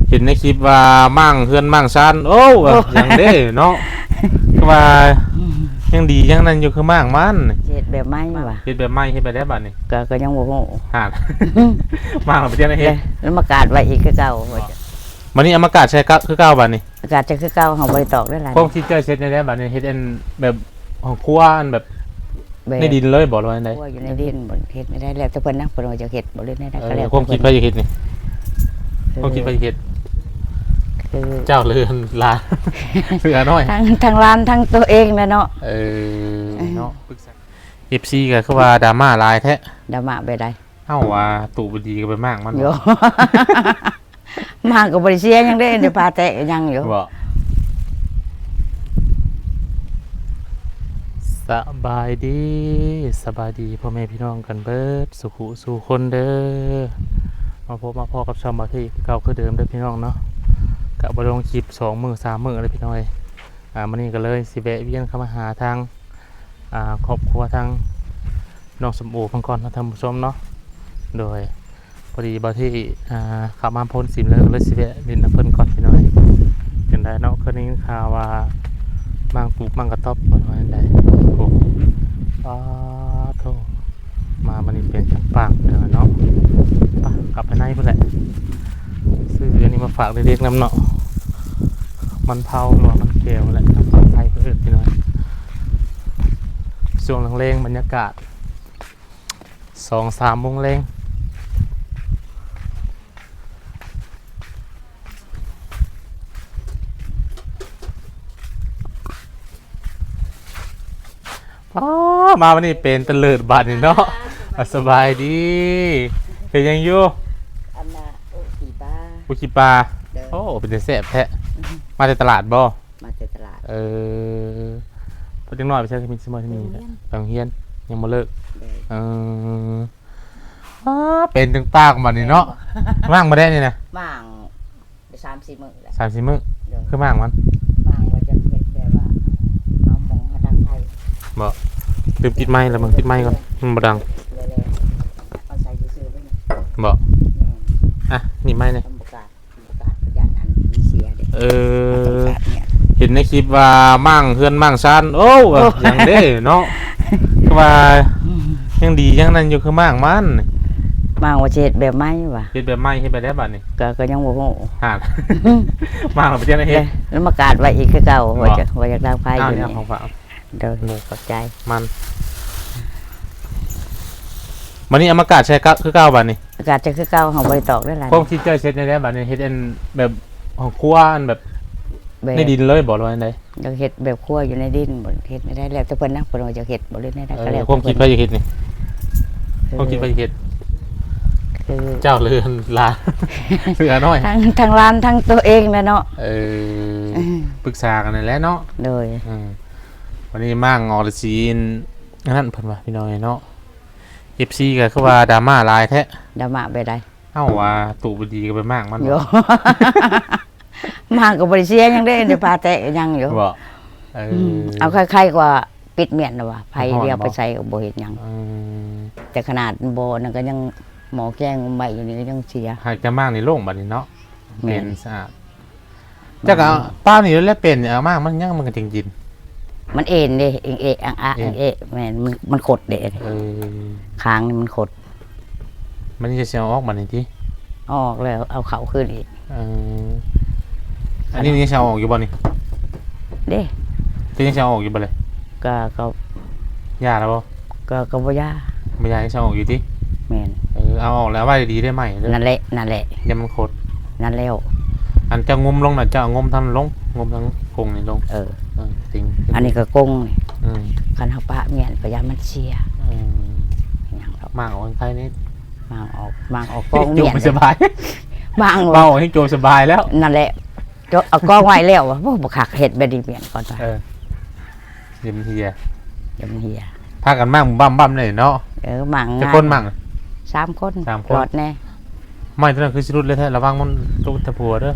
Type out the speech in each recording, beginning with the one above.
ເຫັນໃນຄລິບວ່າມ້າງເຮືອນມ້າງຊານ ໂອ້ ໂອ້ ຫຍັງເດ້ເນາະ ຄືວ່າ ອືມ ຍັງດີຍັງນັ້ນຢູ່ ຄືມ້າງມັນ ເຮັດແບບໃໝ່ວ່າ ເຮັດແບບໃໝ່ ເຮັດແບບໃດບາດນີ້? ກໍ ກໍຍັງບໍ່ຮູ້ ຫາ ມ້າງແລ້ວໄປເຮັດ ແລ້ວມາກາດໄວ້ອີກຄືເກົ່າ ບັດນີ້ເອົາມາກາດໃສ່ຄືເກົ່າບາດນີ້ ອາກາດຈະຄືເກົ່າ ເຮົາບໍ່ໄດ້ຕອກເດ້ຫຼາຍ ຄວາມຄິດເຈົ້າເຮັດແນວໃດບາດນີ້ ເຮັດອັນແບບຫ້ອງຄົວ ອັນແບບ ແບບໃນດິນເລີຍບໍ່ ຫຼືວ່າແນວໃດ? ຄົວຢູ່ໃນດິນ ບໍ່ເຮັດແນວໃດ ແລ້ວແຕ່ເພິ່ນນະ ເພິ່ນວ່າຈະເຮັດບໍ່ ຫຼືແນວໃດ ເອີ ກໍແລ້ວແຕ່ເພິ່ນ ຄວາມຄິດໃຜຈະເຮັດນີ້? ເອີ ຄວາມຄິດໃຜຈະເຮັດ? ຄືເຈົ້າ ຫຼືຫຼານ ເສືອນ້ອຍ ທັງ ທັງຫຼານ ທັງຕົວເອງແຫຼະເນາະ ເອີ ເອີ ເນາະ ປຶກສາ ເອັຟຊີ ກໍຄືວ່າດຣາມາຫຼາຍແທ້ ດຣາມາແບບໃດ? ເອົ້າ ວ່າຕູ້ບໍ່ດີກໍໄປມ້າງມັນ ໂຢ ມ້າງກໍບໍ່ໄດ້ເສຍຫຍັງເດ້ ໄດ້ຜ້າແຕະຫຍັງຢູ່ ບໍ່? ສະບາຍດີ ສະບາຍດີພໍ່ແມ່ພີ່ນ້ອງກັນເບິດສູ່ຜູ້ສູ່ຄົນເດີ ມາພົບມາພໍ້ກັບຊ່ອງບ່າວເທຄືເກົ່າຄືເດີມເດີພີ່ນ້ອງເນາະ ກະບໍ່ໄດ້ລົງຄລິບສອງມື້ສາມມື້ແລ້ວພີ່ນ້ອງເອີຍ ອ່າ ມື້ນີ້ກໍເລີຍຊິແວະວຽນເຂົ້າມາຫາທາງ ອ່າ ຄອບຄົວທາງນ້ອງສົມໂອເພິ່ນກ່ອນເນາະທ່ານຜູ້ຊົມເນາະ ໂດຍ ພໍດີບ່າວເທ ອ່າ ເຂົ້າມາໂພນຊິມແລ້ວ ກໍເລີຍຊິແວະຫຼິ້ນນຳເພິ່ນກ່ອນພີ່ນ້ອງເອີຍ ຈັ່ງໃດເນາະ ຄືໄດ້ຍິນຂ່າວວ່າມ້າງຕູບມ້າງກະຕ໊ອບ ເພິ່ນວ່າຈັ່ງໃດ ໂອ້ ປາໂທ້ ມາມື້ນີ້ເປັນຈັງປາງເດີເນາະ ໄປ ກັບໄປໃນພຸ້ນແຫຼະ ຊື້ອັນນີ້ມາຝາກເດັກໆນຳເນາະ ມັນເຜົາ ຫຼືວ່າມັນແກ້ວແຫຼະ ທາງຝັ່ງໄທເພິ່ນເອີ້ນພີ່ນ້ອງ ຊ່ວງແລງໆ ບັນຍາກາດ ສອງສາມໂມງແລງ ອໍ ມາມື້ນີ້ເປັນຕະເລີດບາດນີ້ເນາະ ອ່າ ສະບາຍດີ ສະບາຍດີ ເຮັດຫຍັງຢູ່? ອັນນ່າ ອຸຂີ້ປາ ອຸຂີ້ປາ ໂດຍ ໂອ້ ເປັນຕາແຊບແທ້ ອືມ ມາແຕ່ຕະຫຼາດບໍ່? ມາແຕ່ຕະຫຼາດ ເອີ ເດັກນ້ອຍໄປໃສ? ມີ ມີ ໄປໂຮງຮຽນ ໄປໂຮງຮຽນ ຍັງບໍ່ເລີກ ໂດຍ ເອີ ອ້າ ເປັນຈັ່ງປາກບາດນີ້ເນາະ ແມ່ນບໍ່? ມ້າງບໍ່ໄດ້ນີ້ນະ? ມ້າງໄດ້ສາມສີ່ມື້ແລ້ວ ສາມສີ່ມື້ ໂດຍ ຄືມ້າງມັນ? ມ້າງວ່າຈະເຮັດແບບວ່າ ເອົາໝໍມາດັງໄຟ ບໍ່? ລືມຕິດໄມແລ້ວ ເບິ່ງຕິດໄມກ່ອນ ມັນບໍ່ດັງ ແລ້ວ ແລ້ວເອົາໃສ່ຊື່ໆເລີຍ ບໍ່? ແມ່ນ ອ່ະ ນີ້ໄມນີ້ ບໍ່ກາ ບໍ່ກາ ຢ້ານອັນເສຍເດ້ ເອີ ເຫັນໃນຄລິບວ່າມ້າງເຮືອນມ້າງຊານ ໂອ້ ໂອ້ ຫຍັງເດ້ເນາະ ຄືວ່າ ອືມ ຍັງດີຍັງນັ້ນຢູ່ ຄືມ້າງມັນ ມ້າງວ່າຊິເຮັດແບບໃໝ່ວ່າ ເຮັດແບບໃໝ່ ເຮັດແບບໃດບາດນີ້? ກໍ ກໍຍັງບໍ່ຮູ້ ຫາ ມ້າງແລ້ວໄປເຮັດ ແລ້ວມາກາດໄວ້ອີກຄືເກົ່າ ບໍ່? ວ່າຈະ ວ່າຈະດັງໄຟ ອ້າວ ຢູ່ນີ້ ເອົາຂອງຝາກ ໂດຍ ໂດຍ ຂອບໃຈ ມັນ ບາດນີ້ເອົາມາກາດໃສ່ຄືເກົ່າບາດນີ້ ອາກາດຈະຄືເກົ່າ ເຮົາບໍ່ໄດ້ຕອກເດ້ຫຼາຍ ຄວາມຄິດເຈົ້າເຮັດແນວໃດບາດນີ້ ເຮັດອັນແບບຫ້ອງຄົວ ອັນແບບ ແບບໃນດິນເລີຍບໍ່ ຫຼືວ່າແນວໃດ? ຢາກເຮັດແບບຄົວຢູ່ໃນດິນ ບໍ່ເຮັດແນວໃດ ແລ້ວແຕ່ເພິ່ນນະ ເພິ່ນວ່າຈະເຮັດບໍ່ ຫຼືແນວໃດ ເອີ ກໍແລ້ວແຕ່ເພິ່ນ ຄວາມຄິດໃຜຈະເຮັດນີ້? ເອີ ຄວາມຄິດໃຜຈະເຮັດ? ຄືເຈົ້າ ຫຼືຫຼານ ເສືອນ້ອຍ ທັງ ທັງຫຼານ ທັງຕົວເອງແຫຼະເນາະ ເອີ ເອີ ປຶກສາກັນນັ້ນແຫຼະເນາະ ໂດຍ ເອີ ບາດນີ້ມ້າງອອກລະສີ ອັນນັ້ນເພິ່ນວ່າ ພີ່ນ້ອງເອີຍເນາະ ເອັຟຊີ ກໍຄືວ່າດຣາມາຫຼາຍແທ້ ດຣາມາແບບໃດ? ເອົ້າ ວ່າຕູ້ບໍ່ດີກໍໄປມ້າງມັນ ໂຢ ມ້າງກໍບໍ່ໄດ້ເສຍຫຍັງເດ້ ໄດ້ຜ້າແຕະຫຍັງຢູ່ ບໍ່? ເອີ ອືມ ເອົາ ໄຄໆ ກວ່າປິດມ້ຽນນະວ່າ ໄຟ ມັນຮ້ອນ ດຽວໄປໃສ່ກໍບໍ່ເຮັດຫຍັງ ອືມ ແຕ່ຂະໜາດບໍ່ນັ້ນກໍຍັງ ໝໍ້ແກງໄວ້ຢູ່ນີ້ກໍຍັງເສຍ ຫາກຈະມ້າງນີ້ໂລ່ງບາດນີ້ເນາະ ແມ່ນ ເປັນສະອາດ ແມ່ນ ຈັກເອົາປານນີ້ແຫຼະເປັນ ເອົາມາມັນຍັງ ມັນກໍຈຶ່ງກິນ ມັນເອັນເດ້ ເອັງເອະອັງອະ ເອັນ ເອັງເອະ ແມ່ນ ມັນ ມັນຂົດເດ້ ເອີ ຄາງນີ້ມັນຂົດ ມັນຈະຊິເອົາອອກບາດນີ້ຕິ? ອອກແລ້ວ ເອົາເຂົ້າຄືນອີກ ເອີ ອັນນີ້ຍັງຊິເອົາອອກຢູ່ບໍ່ນີ້? ເດ້ ເຈົ້າຍັງຊິເອົາອອກຢູ່ບໍ່ເລີຍ? ກໍ ກໍ ຢ່າແລ້ວບໍ່? ກໍ ກໍບໍ່ຢ່າ ບໍ່ຢ່າ ຍັງຊິເອົາອອກຢູ່ຕິ? ແມ່ນ ເອີ ເອົາອອກແລ້ວໄວ້ດີໆ ໄດ້ໃໝ່ເດີ ນັ້ນແຫຼະ ນັ້ນແຫຼະ ຢ່າມັນຂົດ ນັ້ນແລ້ວ ອັນເຈົ້າງົມລົງນະ ເຈົ້າງົມທາງລົງ ງົມທາງກົງນີ້ລົງ ເອີ ເອີ ຕິງ ອັນນີ້ກໍກົງນີ້ ອືມ ຄັນເຮົາປະມ້ຽນກໍຢ່າມັນເສຍ ອືມ ຫຍັງດອກ ມ້າງອອກໄຄນີ້ ມ້າງອອກ ມ້າງອອກກອງມ້ຽນ ໂຈມສະບາຍ ມ້າງອອກ ມ້າງອອກໃຫ້ໂຈມສະບາຍແລ້ວ ນັ້ນແຫຼະ ເອົາກອງໄວ້ແລ້ວ ໂອ້ ບໍ່ຄັກ ເຮັດແບບນີ້ມ້ຽນກ່ອນວ່າ ເອີ ຢ່າມັນເຫຍ ຢ່າມັນເຫຍ ພາກັນມ້າງບຳໆ ເລີຍເນາະ ເອີ ມ້າງງ່າຍ ຈັກຄົນມ້າງ? ສາມຄົນ ສາມຄົນ ລອດແດ່ ໄມ້ຕົວນັ້ນຄືຊິຫຼຸດເລີຍແທ້ ລະວັງມັນຕົກຕະພົວເດີ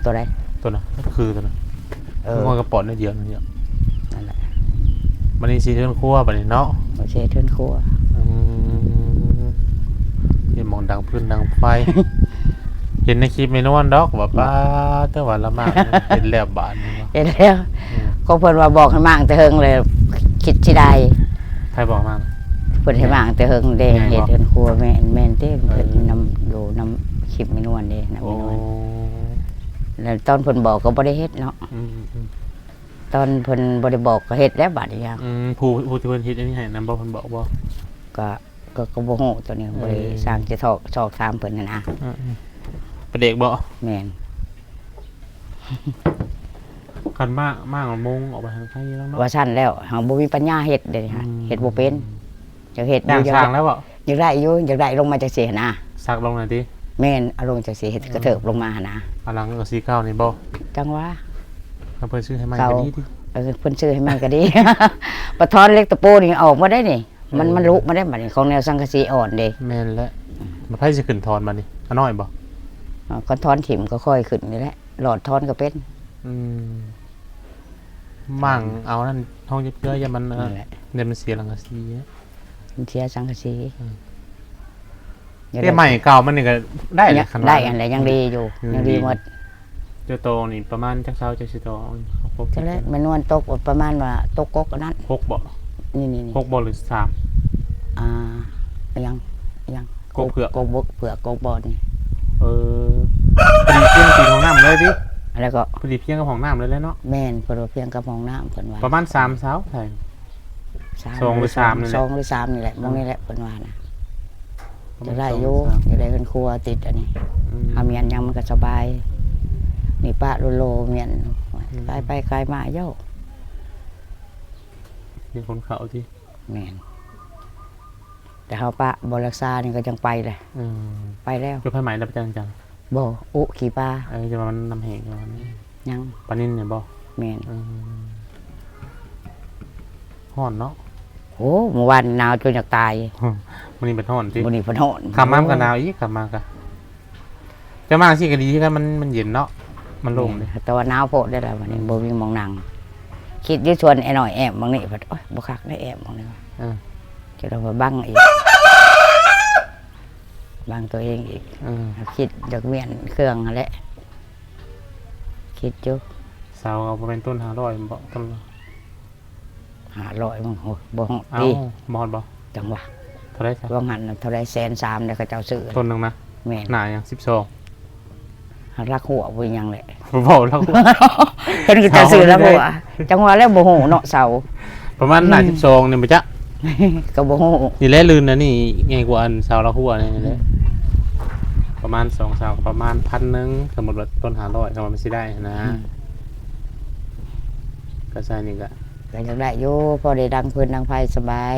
ຕົວໃດ? ຕົວນັ້ນ ຄືຕົວນັ້ນ ເອີ ມັນກໍປອດໜ້ອຍດຽວ ໜ້ອຍດຽວ ນັ້ນແຫຼະ ບາດນີ້ຊິເຮືອນຄົວບາດນີ້ເນາະ ຊິເຮືອນຄົວ ອືມ ເຮັດໝ່ອງດັງຟືນດັງໄຟ ເຫັນໃນຄລິບແມ່ນວນດອກວ່າ ປ້າດ ແຕ່ວ່າລະໝາກເຮັດແລ້ວບາດນີ້ ເຮັດແລ້ວ ອືມ ກໍເພິ່ນວ່າບອກໃຫ້ໝາກແຕ່ເຫິງແລ້ວ ຄິດຊິໄດ້ ໃຜບອກມາ? ເພິ່ນໃຫ້ໝາກແຕ່ເຫິງເດ້ ເຮັດເຮືອນຄົວ ແມ່ນ ແມ່ນເດ້ ເພິ່ນນຳ ຢູ່ນຳຄລິບແມ່ນວນເດ້ ນຳແມ່ນວນ ແລ້ວຕອນເພິ່ນບອກກໍບໍ່ໄດ້ເຮັດເນາະ ອືມ ຕອນເພິ່ນບໍ່ໄດ້ບອກກໍເຮັດແລ້ວບາດນີ້ ອືມ ຜູ້ ຜູ້ທີ່ເພິ່ນເຮັດອັນນີ້ໃຫ້ນຳບໍ່ ເພິ່ນບອກບໍ່? ກໍ ກໍ ກໍບໍ່ຮູ້ໂຕນີ້ ເອີ ບໍ່ໄດ້ຊ່າງຈະຊອກ ຊອກຖາມເພິ່ນຫັ້ນນະ ອືມ ປາເດັກບໍ່? ແມ່ນ ຄັນມາ ມາໂມງອອກໄປທາງໄທແລ້ວເນາະ ວ່າຊັ້ນແລ້ວ ເຮົາບໍ່ມີປັນຍາເຮັດເດ້ ອືມ ເຮັດບໍ່ເປັນ ຢາກເຮັດຢູ່ ຢ່າງສ້າງແລ້ວບໍ່? ຢາກໄດ້ຢູ່ ຢາກໄດ້ລົງມາຈັ່ງຊີ້ຫັ້ນນະ ສັກລົງໜ່ອຍຕິ? ແມ່ນ ເອົາລົງຈັ່ງຊີ້ ເຮັດກະເທີບລົງມາຫັ້ນນະ ອາ ຫຼັງກະສີເກົ່ານີ້ບໍ່? ຈັ່ງວ່າ ຄັນເພິ່ນຊື້ໃຫ້ໃໝ່ກໍດີຕິ ເອີ ເພິ່ນຊື້ໃຫ້ໃໝ່ກໍດີ ປະທອນເຫຼັກຕະປູນີ້ອອກໝົດໄດ໋ນີ້ ມັນ ເອີ ມັນລຸມາໄດ້ບັດນີ້ ຂອງແນວສັງກະສີອ່ອນເດ້ ແມ່ນແຫຼະ ບັດໃຜຊິຂຶ້ນຖອນບັດນີ້ ອານ້ອຍບໍ່? ເອີ ຄັນຖອນຖິ້ມກໍຄ່ອຍຂຶ້ນນີ້ແຫຼະ ຫຼອດຖອນກໍເປັນ ອືມ ໝ່າງເອົານັ້ນ ຫ້ອງຈັບເຈື່ອ ຢ່າມັນ ນັ້ນແຫຼະ ຢ່າມັນເສຍສັງກະສີ ມັນເສຍສັງກະສີ ອືມ ແຕ່ໄມ້ເກົ່າມັນນີ້ກໍໄດ້ແຫຼະ ຄັນວ່າໄດ້ຫັ້ນແຫຼະ ຍັງດີຢູ່ ຍັງດີໝົດ ເຈົ້າຕໍ່ນີ້ປະມານຈັກເສົາ ເຈົ້າຊິຕໍ່ເອົາ ແມ່ນວນຕົກປະມານວ່າຕົກກົກອັນນັ້ນ ຫົກບໍ່? ນີ້ໆໆ ຫົກບໍ່ ຫຼື ສາມ ອ່າ ອີຫຍັງ ອີຫຍັງ ກົກເຜືອກ ກົກເຜືອກ ກົກບອນ ເອີ ພໍດີພຽງຕີນຫ້ອງນ້ຳເລີຍຕິ? ແລ້ວກໍພໍດີພຽງກັບຫ້ອງນ້ຳເລີຍແຫຼະເນາະ ແມ່ນ ພໍດີພຽງກັບຫ້ອງນ້ຳ ເພິ່ນວ່າ ປະມານສາມເສົາ ໃຊ່ ສອງ ຫຼື ສາມ ສອງ ຫຼື ສາມ ນີ້ແຫຼະ ໝ່ອງນີ້ແຫຼະ ເພິ່ນວ່ານະ ຈະໄດ້ຢູ່ ຈະໄດ້ເຮືອນຄົວຕິດອັນນີ້ ອືມ ເຮົາມຽນຫຍັງມັນກໍສະບາຍ ນີ້ປະໂລໆ ມຽນ ອືມ ຂາຍໄປຂາຍມາເຈົ້າ ມີຄົນເຂົ້າຕິ? ແມ່ນ ແຕ່ເຮົາປະບໍ່ຮັກສານີ້ກໍຈັ່ງໄປແຫຼະ ອືມ ໄປແລ້ວ ເຈົ້າໄຟໄໝ້ແລ້ວໄປຈັງ ບໍ່ ອຸຂີ້ປາ ເອີ ຈະວ່າມັນນ້ຳແຫ້ງ ຍັງ ປານິນນີ້ບໍ່? ແມ່ນ ອືມ ຮ້ອນເນາະ ໂອ້ ມື້ວານໜາວຈົນຢາກຕາຍ ມື້ນີ້ບັດຮ້ອນຕິ? ມື້ນີ້ບັດຮ້ອນ ຄ່ຳມາມັນກໍໜາວອີກ ຄ່ຳມາກໍ ເຈົ້າມາຈັ່ງຊີ້ກໍດີຄືກັນ ມັນ ມັນເຢັນເນາະ ມັນໂລ່ງເດ້ ແຕ່ວ່າໜາວໂພດເດ້ລະ ບັດນີ້ ອືມ ບໍ່ມີໝ່ອງນັ່ງ ຄິດຢູ່ຊວນໄອ້ນ້ອຍແອບໝ່ອງນີ້ ໂອ້ຍ ບໍ່ຄັກເດ້ແອບໝ່ອງນີ້ ເອີ ຈະໄດ້ວ່າບັງອີກ ບັງຕົວເອງອີກ ເອີ ຄິດຢາກມ້ຽນເຄື່ອງຫັ້ນແຫຼະ ຄິດຢູ່ ເສົາກໍບໍ່ແມ່ນຕົ້ນຫ້າຮ້ອຍບໍ? ຕົ້ນຫ້າຮ້ອຍ ບໍ່ຮອດ ບໍ່ຮອດ ເອົ້າ ບໍ່ຮອດບໍ? ຈັ່ງຫວະ ເທົ່າໃດຊະ? ວ່າງຫັ້ນເທົ່າໃດ ແສນສາມ ແລ້ວເຂົາເຈົ້າຊື້ ຕົ້ນໜຶ່ງນະ? ແມ່ນ ໜ້າຫຍັງ ສິບສອງ ຫຼັກຫົວບໍ່ຫຍັງແຫຼະ ເວົ້າຫຼັກຫົວ ເພິ່ນກໍຈະຊື້ຫຼັກຫົວ ເສາໃຫຍ່ ຈັ່ງວ່າແລ້ວບໍ່ຮູ້ເນາະ ເສົາ ປະມານໜ້າ ອືມ ສິບສອງນີ້ບໍ່ຈັກ ກໍບໍ່ຮູ້ ນີ້ແຫຼະ ລື່ນອັນນີ້ໃຫຍ່ກວ່າອັນເສົາຫຼັກຫົວນີ້ແຫຼະ ອືມ ປະມານສອງເສົາ ປະມານພັນໜຶ່ງ ສົມມຸດວ່າຕົ້ນຫ້າຮ້ອຍ ຄຳວ່າມັນຊິໄດ້ຫັ້ນນະ ອືມ ກໍໃສ່ນີ້ກໍ ກໍຢາກໄດ້ຢູ່ ພໍໄດ້ດັງຟືນດັງໄຟສະບາຍ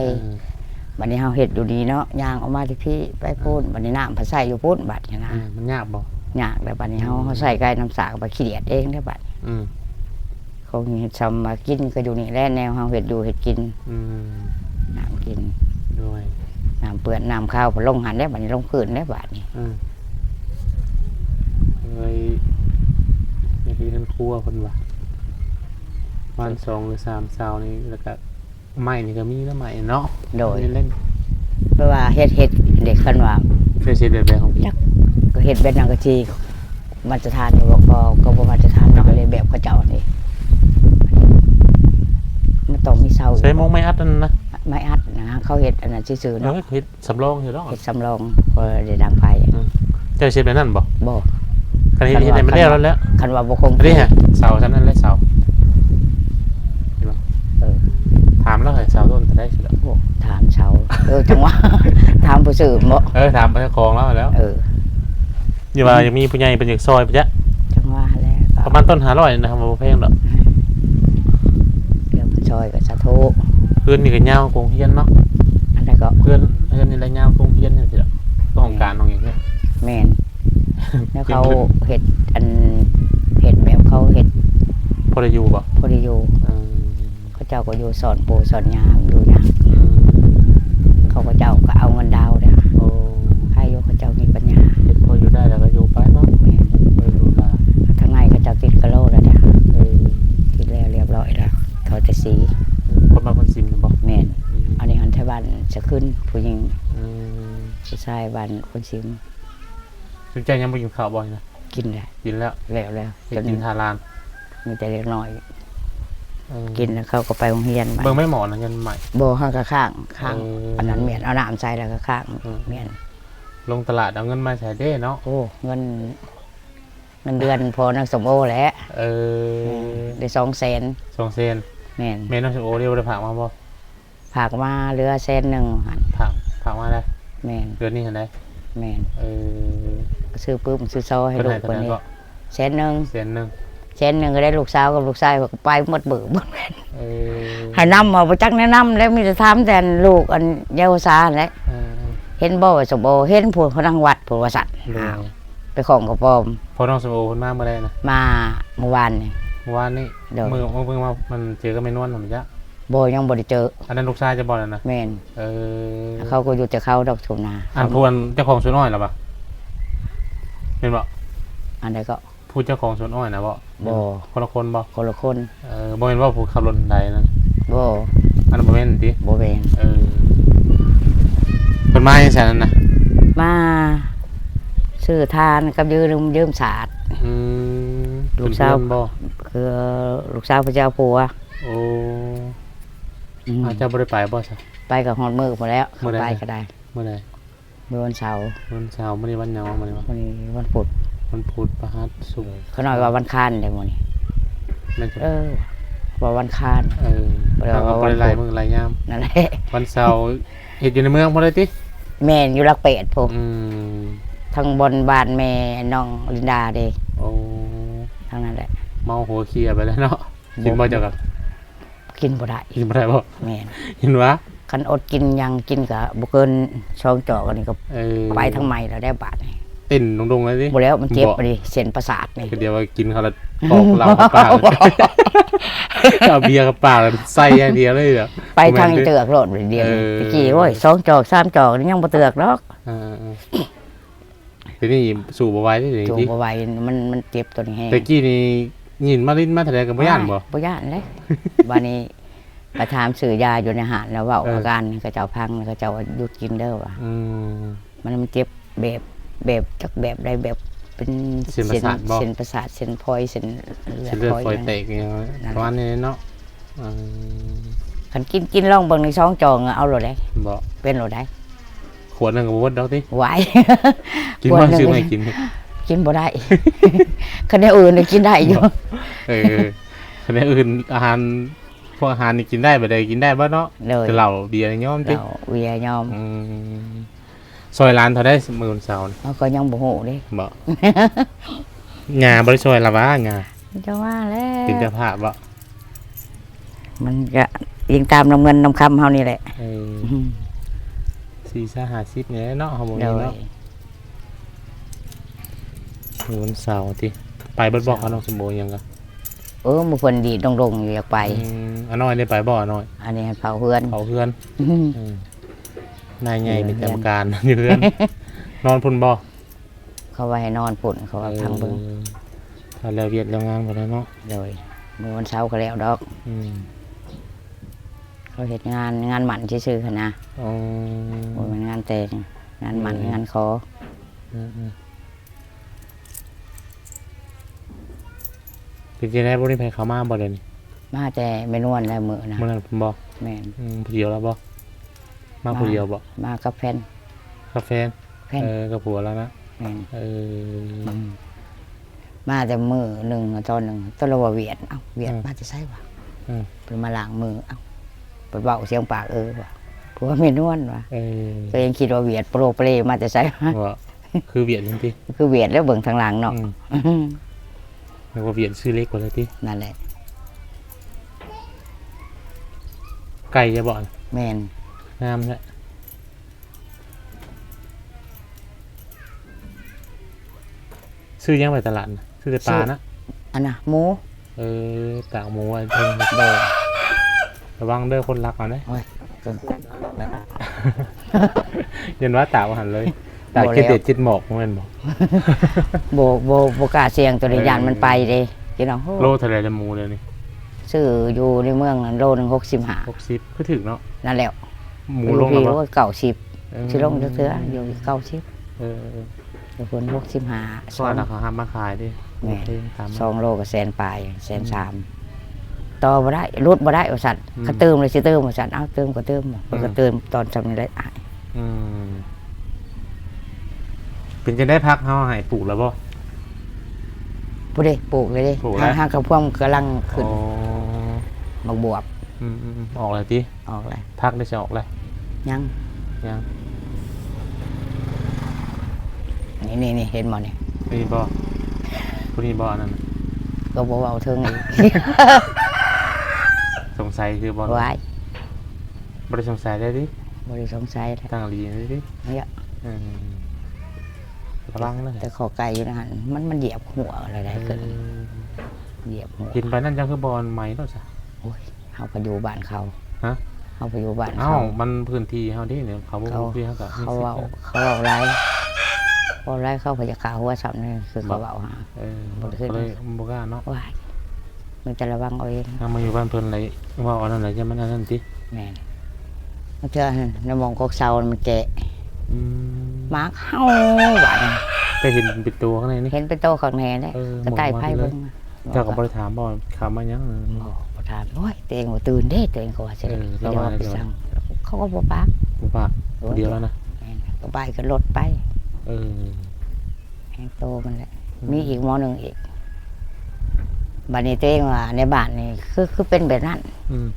ເອີ ບັດນີ້ເຮົາເຮັດຢູ່ນີ້ເນາະ ຍ່າງອອກມາທີ່ພີ້ໄປພຸ້ນ ເອີ ບັດນີ້ນ້ຳພັດໃຊ້ຢູ່ພຸ້ນ ບັດນີ້ນະ ເອີ ມັນຍາກບໍ່? ຍາກແລ້ວ ບັດນີ້ເຮົາ ອືມ ເຮົາໃຊ້ໄກ່ນ້ຳສາກໍໄປຂີ້ດຽດເອງເດ້ ບັດນີ້ ອືມ ຄົງເຮັດຊຳວ່າກິນກໍຢູ່ນີ້ແຫຼະ ແນວເຮົາເຮັດຢູ່ເຮັດກິນ ອືມ ນ້ຳກິນ ໂດຍ ນ້ຳເປື້ອນນ້ຳຄາວກໍລົງຫັ້ນເດ້ ບັດນີ້ລົງພື້ນເດ້ ບັດນີ້ ອືມ ເອີຍ ຢາກເຮັດເຮືອນຄົວເພິ່ນວ່າ ປະມານສອງ ຫຼື ສາມເສົານີ້ ແລ້ວກໍ ໄມ້ນີ້ກໍມີແລ້ວ ໄມ້ເນາະ ໂດຍ ເພາະວ່າເຮັດ ເຮັດເດັກຄັນວ່າ ເຮັດແບບໃດຂອງ ຈັກ ກໍເຮັດແບບນັ້ນກໍຊິມາດຕະຖານຢູ່ບໍ່ ກໍ ກໍບໍ່ມາດຕະຖານເນາະ ກໍເລີຍແບບເຂົາເຈົ້ານີ້ ມັນຕ້ອງມີເສົາ ໃສ່ມຸງໄມ້ອັດນັ້ນນະ ໄມ້ອັດນະ ເຂົາເຮັດອັນນັ້ນຊື່ໆ ເນາະ ເອີ ເຮັດ ສຳລອງຢູ່ດອກ ເຮັດສຳລອງ ພໍໄດ້ດັງໄຟ ອືມ ເຈົ້າເຮັດແບບນັ້ນບໍ່? ບໍ່ ຄັນເຮັດ ຄັນວ່າ ເຮັດໃຫ້ມັນແລ້ວ ຄັນວ່າ ແລ້ວ ຄັນວ່າບໍ່ຄົງ ອັນນີ້ຮະ ເສົາຊ່ຳນັ້ນແຫຼະ ເສົາ ເຫັນບໍ່? ເອີ ຖາມລາວໃຫ້ເສົາຕົ້ນເທົ່າໃດຊິດອກ ໂອ້ ຖາມເສົາ ເອີ ຈັ່ງວ່າ ຖາມຜູ້ຊື້ບໍ່? ເອີ ຖາມເຈົ້າຂອງລາວແລ້ວ ເອີ ຢູ່ວ່າ ອືມ ຍັງມີຜູ້ໃຫຍ່ເພິ່ນຢາກຊ່ອຍປະຈະ ຈັ່ງວ່າແຫຼະ ປະມານຕົ້ນຫ້າຮ້ອຍນະ ບໍ່ແພງດອກ ອືມ ເລື່ອງຊ່ອຍກໍສາທຸ ເຮືອນນີ້ກໍຍາວກວ່າໂຮງຮຽນເນາະ ອັນໃດກໍ ເຮືອນ ເຮືອນນີ້ລະຍາວກວ່າໂຮງຮຽນຈັ່ງຊີ້ລະ ຫ້ອງການຫ້ອງຫຍັງນີ້ ແມ່ນ ແລ້ວເຂົາເຮັດອັນ ເຮັດແບບເຂົາເຮັດ ພໍໄດ້ຢູ່ບໍ່? ພໍໄດ້ຢູ່ ເອີ ເຂົາເຈົ້າກໍຢູ່ສອນປູ່ສອນຍ່າ ຢູ່ຍາກ ອືມ ເຂົາ ເຂົາເຈົ້າກໍເອົາເງິນດາວເດ້ ໂອ້ ໃຫ້ຢູ່ ເຂົາເຈົ້າມີປັນຍາ ເຮັດພໍຢູ່ໄດ້ແລ້ວກໍຢູ່ໄປເນາະ ແມ່ນ ເອີ ທາງໃນເຂົາເຈົ້າຕິດກະໂລແລ້ວເດ້ ເອີ ຕິດແລ້ວຮຽບຮ້ອຍແລ້ວ ເຂົາແຕ່ສີ ອືມ ຄົນບ້ານຄົນຊິມນີ້ບໍ່? ແມ່ນ ອືມ ອັນນີ້ຫັ້ນໄທບ້ານສະຂຶ້ນ ຜູ້ຍິງ ອືມ ຜູ້ຊາຍບ້ານຄົນຊິມ ຈຸດໃຈຍັງບໍ່ກິນເຂົ້າບໍ່ນີ້ນະ? ກິນແລ້ວ ກິນແລ້ວ ແລ້ວແລ້ວ ໄປກິນທ່າລານ ມີແຕ່ເດັກນ້ອຍ ເອີ ກິນແລ້ວເຂົາກໍໄປໂຮງຮຽນ. ເບິ່ງແມ່ໝໍນະ ຍັງໃໝ່ ບໍ່ ຫາກະຄ້າງ ຄ້າງ ເອີ ອັນນັ້ນແມ່ນ ເອົານ້ຳໃສ່ແລ້ວກໍຄ້າງ ເອີ ແມ່ນ. ລົງຕະຫຼາດເອົາເງິນມາໃສ່ເດ້ເນາະ. ໂອ້ ເງິນ ເງິນເດືອນພໍ່ນາງສົມໂອແຫຼະ. ເອີ ໄດ້ສອງແສນ ສອງແສນ ແມ່ນ. ແມ່ນາງສົມໂອເດ ບໍ່ໄດ້ຝາກມາບໍ່? ຝາກມາເຫຼືອແສນໜຶ່ງຫັ້ນ. ຝາກ ຝາກມາໄດ້? ແມ່ນ ເດືອນນີ້ຫັ້ນໄດ໋? ແມ່ນ. ເອີ ຊື້ປຶ້ມຊື້ຊໍໃຫ້ລູກເພິ່ນນີ້ ແສນໜຶ່ງ ແສນໜຶ່ງ ແສນໜຶ່ງກໍໄດ້ລູກສາວກັບລູກຊາຍ ຂ້ອຍກໍໄປໝົດເບີໝົດແມ່ນ. ເອີ ໃຫ້ນຳ ບໍ່ຈັກແນະນຳແລ້ວ ມີແຕ່ຖາມແຕ່ລູກອັນເຍົາວະຊາຫັ້ນແຫຼະ. ເອີ ເຫັນບໍ່ວ່າສົມໂອ? ເຫັນພຸ້ນ ພະນັງວັດພຸ້ນວ່າຊັ້ນ. ໂດຍ ອ້າວ ໄປຂອງກະປອມ. ພໍ່ນ້ອງສົມໂອເພິ່ນມາມື້ໃດນະ? ມາມື້ວານນີ້. ມື້ວານນີ້? ໂດຍ ມື້ ມື້ເພິ່ນມາ ມັນເຈີກັບແມ່ນວນຫັ້ນບໍ່? ບໍ່ ຍັງບໍ່ໄດ້ເຈີ. ອັນນັ້ນລູກຊາຍເຈົ້າບໍ່ນັ້ນນະ? ແມ່ນ. ເອີ ເຂົາກໍຢູ່ແຕ່ເຂົາດອກທຸ່ນນາ. ອັນຜູ້ອັນເຈົ້າຂອງສວນອ້ອຍລະຫວາ? ແມ່ນບໍ່? ອັນໃດກໍ? ຜູ້ເຈົ້າຂອງສວນອ້ອຍນະບໍ່? ບໍ່ ຄົນລະຄົນບໍ່? ຄົນລະຄົນ. ເອີ ບໍ່ແມ່ນວ່າຜູ້ຂັບລົດໃດນັ້ນ? ບໍ່ ອັນນັ້ນບໍ່ແມ່ນຕິ? ບໍ່ແມ່ນ. ເອີ ເພິ່ນມາຈັ່ງຊັ້ນນັ້ນນະ? ມາຊື້ທານກັບຢືມ ຢືມສາດ. ອືມ ລູກສາວ ເປັນເພື່ອນບໍ່? ຄືລູກສາວເພິ່ນຈະເອົາຜົວ. ໂອ້ ອືມ ອາ ເຈົ້າບໍ່ໄດ້ໄປບໍ່ຊະ? ໄປກໍຮອດມື້ພຸ້ນແລ້ວ. ມື້ໃດ? ໄປກໍໄດ້. ມື້ໃດ? ມື້ວັນເສົາ. ວັນເສົາ. ມື້ນີ້ວັນຫຍັງວະ? ມື້ນີ້ວັນ ມື້ນີ້ວັນພຸດ. ວັນພຸດ ພະຫັດ ສຸກ. ຂ້ານ້ອຍວ່າວັນຄານເດ້ມື້ນີ້. ແມ່ນ ເອີ ວ່າວັນຄານ. ເອີ ບໍ່ໄດ້ວ່າວັນພຸດ. ໄລ່ມື້ໄລ່ຍາມ. ນັ້ນແຫຼະ ວັນເສົາເຮັດຢູ່ໃນເມືອງພຸ້ນເລີຍຕິ? ແມ່ນ ຢູ່ຫຼັກແປດພຸ້ນ. ອືມ ທາງບ່ອນບ້ານແມ່ນ້ອງລິນດາເດ້. ໂອ້ ທາງນັ້ນແຫຼະ. ເມົາຫົວເຂ່ຍໄປແລ້ວເນາະ. ກິນບໍ່ເຈົ້າກະ? ກິນບໍ່ໄດ້. ກິນບໍ່ໄດ້ບໍ່? ແມ່ນ. ເຫັນຫວາ? ຄັນອົດກິນຫຍັງກິນກະບໍ່ເກີນສອງຈອກ ອັນນີ້ກໍ ເອີ ໄປທາງໃໝ່ແລ້ວໄດ໋ບາດນີ້. ເຕັ້ນດົງໆເລີຍຕິ? ບໍ່ແລ້ວ ມັນເຈັບ ບໍ່ ອັນນີ້ ເສັ້ນປະສາດນີ້. ຄືດຽວວ່າກິນເຂົ້າແລ້ວ ອອກເຫຼົ້າເຂົ້າປາກ ເອົາເບຍເຂົ້າປາກ ໃສ່ຢ່າງດຽວເລີຍ. ໄປທາງເທືອກໂລດດຽວນີ້. ເອີ ຕະກີ້ ໂອ້ຍ ສອງຈອກສາມຈອກນີ້ຍັງບໍ່ເທືອກດອກ. ເອີໆ ດຽວນີ້ສູ້ບໍ່ໄຫວເດ້ ດຽວນີ້ຕິ? ສູ້ບໍ່ໄຫວ ມັນ ມັນເຈັບຕົວນີ້ແຮງ. ແຕ່ກີ້ນີ້ຍິນມາລິນມາເທົ່າໃດກໍບໍ່ຢ້ານບໍ່? ບໍ່ຢ້ານເດ້. ບາດນີ້ໄປຖາມຊື້ຢາຢູ່ໃນຮ້ານ ແລ້ວເວົ້າ ເອີ ອາການໃຫ້ເຂົາເຈົ້າຟັງ ເຂົາເຈົ້າວ່າຢຸດກິນເດີວ່າ. ອືມ ມັນ ມັນເຈັບແບບ ແບບ ຈັກແບບໃດ ແບບເປັນເສັ້ນປະສາດບໍ່? ເສັ້ນ ເສັ້ນປະສາດ ເສັ້ນຟອຍ ເສັ້ນເລືອດ ເສັ້ນເລືອດຟອຍ ຟອຍແຕກຫຍັງ ນັ້ນແຫຼະ ປະມານນີ້ເນາະ. ອືມ ຄັນກິນ ກິນລອງເບິ່ງນີ້ ສອງຈອກເອົາໂລດເດ້. ບໍ່ ເປັນໂລດໃດ? ຂວດໜຶ່ງກໍບໍ່ເບິດດອກຕິ? ຫວາຍ ກິນ ຂວດໜຶ່ງ ຊື້ມາໃຫ້ກິນ ກິນບໍ່ໄດ້. ຄັນແນວອື່ນນີ້ກິນໄດ້ຢູ່. ເອີ ຄັນແນວອື່ນ ອາຫານ ພວກອາຫານນີ້ກິນໄດ້ ບໍ່ໄດ້ກິນໄດ້ເບິດເນາະ. ໂດຍ ແຕ່ເຫຼົ້າເບຍນີ້ຍອມຕິ? ເຫຼົ້າເບຍຍອມ. ອືມ ຊ່ອຍຫຼານເທົ່າໃດມື້ວັນເສົານີ້? ເຮົາກໍຍັງບໍ່ຮູ້ເດ້. ບໍ່ ຍ່າບໍ່ໄດ້ຊ່ອຍລະຫວາ? ຍ່າ ເຈົ້າວ່າແລ້ວ ເປັນເຈົ້າພາບບໍ່? ມັນກະອີງຕາມນຳເງິນນຳຄຳເຮົານີ້ແຫຼະ. ເອີ ອືມ ສີ່ສິບ ຫ້າສິບນີ້ແຫຼະເນາະ ເຮົາບໍ່ມີເນາະ. ໂດຍ ມື້ວັນເສົາຕິ? ໄປເບິດບໍ່ ເສົາ ຂະໜົມສົມໂອຫຍັງກະ? ເອີ ມື້ເພິ່ນດີດດົງໆຢູ່ ຢາກໄປ. ອືມ ອານ້ອຍໄດ້ໄປບໍ່? ອານ້ອຍ ອັນນີ້ໃຫ້ເຝົ້າເຮືອນ. ເຝົ້າເຮືອນ. ອືມ ອືມ ນາຍໃຫຍ່ເປັນກຳມະການຢູ່ເຮືອນ. ນອນພຸ້ນບໍ່? ເຂົາວ່າໃຫ້ນອນພຸ້ນ ເຂົາວ່າ ເອີ ພັງເບິ່ງ ຖ້າແລ້ວວຽກແລ້ວງານພຸ້ນແຫຼະເນາະ. ໂດຍ ມື້ວັນເສົາກໍແລ້ວດອກ. ອືມ ເຂົາເຮັດງານ ງານໝັ້ນຊື່ໆຫັ້ນນະ. ອໍ ບໍ່ແມ່ນງານແຕ່ງ ງານໝັ້ນ ເອີ ງານຂໍ. ອືມໆ ເປັນຈັ່ງໃດ ບໍ່ໄດ້ໃຜເຂົ້າມາບໍ່ດຽວນີ້? ມາແຕ່ແມ່ນວນແລ້ວມື້ນະ. ມື້ນັ້ນພຸ້ນບໍ່? ແມ່ນ. ອືມ ຜູ້ດຽວລະບໍ່? ມາຜູ້ດຽວບໍ່? ມາກັບແຟນ. ກັບແຟນ? ແຟນ ເອີ ກັບຜົວລະນະ. ແມ່ນ. ເອີ ອືມ ມາແຕ່ມື້ໜຶ່ງ ຕອນໜຶ່ງ ຕອນລາວວ່າຫວຽດ ເອົ້າ ຫວຽດ ອືມ ມາແຕ່ໃສຫວາ? ອືມ ເພິ່ນມາລ້າງມື ເອົ້າ ເພິ່ນເວົ້າສຽງປາກ ເອີ ຫວາ ຜົວແມ່ນວນຫວາ. ເອີ ຕົວເອງຄິດວ່າຫວຽດ ໂປໂລເປເລ ມາແຕ່ໃສຫວາ? ຫວາ ຄືຫວຽດຈັ່ງຕິ? ຄືຫວຽດແລ້ວເບິ່ງທາງຫຼັງເນາະ. ອືມ ນຶກວ່າຫວຽດຊື້ເຫຼັກວ່າແລ້ວຕິ? ນັ້ນແຫຼະ. ໄກ່ຈະບໍ່? ແມ່ນ. ງາມແທ້. ຊື້ຫຍັງໄປຕະຫຼາດນະ? ຊື້ແຕ່ປານະ? ອັນນະ ໝູ. ເອີ ຕາກໝູໄວ້ເທິງ. ໂດຍ. ລະວັງເດີ ຄົນລັກເອົາເດ້. ໂອ້ຍ ຢ້ານວ່າຕາກວ່າຫັ້ນເລີຍ. ຕາກ ບໍ່ແລ້ວ ເຈັດແດດເຈັດໝອກ ແມ່ນບໍ່? ບໍ່ ບໍ່ ບໍ່ກ້າສ່ຽງ ໂຕນີ້ ເອີ ຢ້ານມັນໄປເດ້. ໂລເທົ່າໃດລະໝູດຽວນີ້? ຊື້ຢູ່ໃນເມືອງຫັ້ນ ໂລໜຶ່ງຫົກສິບຫ້າ. ຫົກສິບ ຄືຖືກເນາະ. ນັ້ນແຫຼະ ໝູລົງແລ້ວບໍ່? ຢູ່ພີ້ ໂອ້ຍ ເກົ້າສິບ. ເອີ ຊິລົງຈັກເທື່ອ ຢູ່ເກົ້າສິບ. ເອີ ເອີ. ເພິ່ນຫົກສິບຫ້າ ເພາະວ່າເຂົາຮັບມາຂາຍເດ້. ແມ່ນ ໂອເຄ ຕາມນັ້ນ ສອງໂລກໍແສນປາຍ ແສນສາມ ອືມ ຕໍ່ບໍ່ໄດ້ ຫຼຸດບໍ່ໄດ້ວ່າຊັ້ນ. ອືມ ຄັນຕື່ມແລ້ວຊິຕື່ມວ່າຊັ້ນ. ເອົ້າ ຕື່ມກໍຕື່ມ ເພິ່ນກໍ ອືມ ຕື່ມຕອນຊ່ຳນີ້ແຫຼະ. ອືມ ເປັນຈັ່ງໃດ ຜັກເຮົາໃຫ້ປູກແລ້ວບໍ່? ບໍ່ໄດ້ປູກເລີຍເດ້ ປູກແລ້ວ ຫາ ຫາກະພວມກຳລັງຂຶ້ນ. ອໍ ໝາກບວບ. ອືມໆໆ ອອກແລ້ວຕິ? ອອກແລ້ວ. ຜັກໄດ້ຊິອອກແລ້ວ? ຍັງ ຍັງ. ນີ້ໆໆ ເຫັນບໍ່ນີ້? ນີ້ບໍ່? ຜູ້ນີ້ບໍ່ ອັນນັ້ນນະ? ກໍບໍ່ເວົ້າເຖິງອີກ. ສົງໄສຄືບໍ່? ວ້າຍ ບໍ່ໄດ້ສົງໄສໄດ້ຕິ? ບໍ່ໄດ້ສົງໄສແຫຼະ ຕັ້ງດີໄດ້ຕິ? ເອີ ກຳລັງນະ ແຕ່ຂໍໄກ່ຢູ່ໃນຫັ້ນ ມັນ ມັນຢຽບຫົວແລ້ວໄດ໋. ເອີ ຂຶ້ນຢຽບຫົວ. ເຫັນປານນັ້ນເຈົ້າຄືບໍ່ອັນໃໝ່ໂລດຊະ? ໂອ້ຍ ເຮົາກໍຢູ່ບ້ານເຂົາ. ຮະ? ເຮົາໄປຢູ່ບ້ານເຂົາ. ເອົ້າ ມັນພື້ນທີ່ເຮົາເດ້ ເຂົາບໍ່ ເຂົາ ເຂົາກໍມີສິດ ເຂົາເວົ້າຫຼາຍ ເວົ້າຫຼາຍ ເຂົາກໍຢາກຂ້າຫົວຊ້ຳນີ້ ຄືເຂົາເວົ້າຫາ. ເອີ ບໍ່ໄດ້ ກໍເລີຍບໍ່ກ້າເນາະ. ວ້າຍ ມີແຕ່ລະວັງເອົາເອງ. ເຮົາມາຢູ່ບ້ານເພິ່ນແລ້ວເວົ້າອັນນັ້ນແຫຼະ ຢ້ານມັນອັນນັ້ນຕິ. ແມ່ນ ບາງເທື່ອໃນໝ່ອງກົກເຊົາມັນແກະ. ອືມ ໝາກເຫົ່າບາດນີ້. ແຕ່ເຫັນເປັນໂຕຂ້າງໃນນີ້? ເຫັນເປັນໂຕຂ້າງໃນແຫຼະ. ເອີ ກະຕ່າຍໄພເບິ່ງ. ເຈົ້າກໍບໍ່ໄດ້ຖາມບໍ່ ເຂົ້າມາຫຍັງ? ບໍ່ ບໍ່ຖາມ. ໂອ້ຍ ຕົວເອງບໍ່ຕື່ນເດ້ ຕົວເອງກໍວ່າຊິ ເອີ ລາວວ່າໄປສັ່ງ ເຂົາກໍບໍ່ປາກ ບໍ່ປາກ. ຜູ້ດຽວລະນະ. ແມ່ນ ກໍໄປກັບລົດໄປ. ເອີ ແຮງໂຕມັນແຫຼະ. ອືມ ມີອີກໝໍໜຶ່ງອີກ. ບາດນີ້ຕົວເອງວ່າໃນບ້ານນີ້ ຄື ຄືເປັນແບບນັ້ນ. ອືມ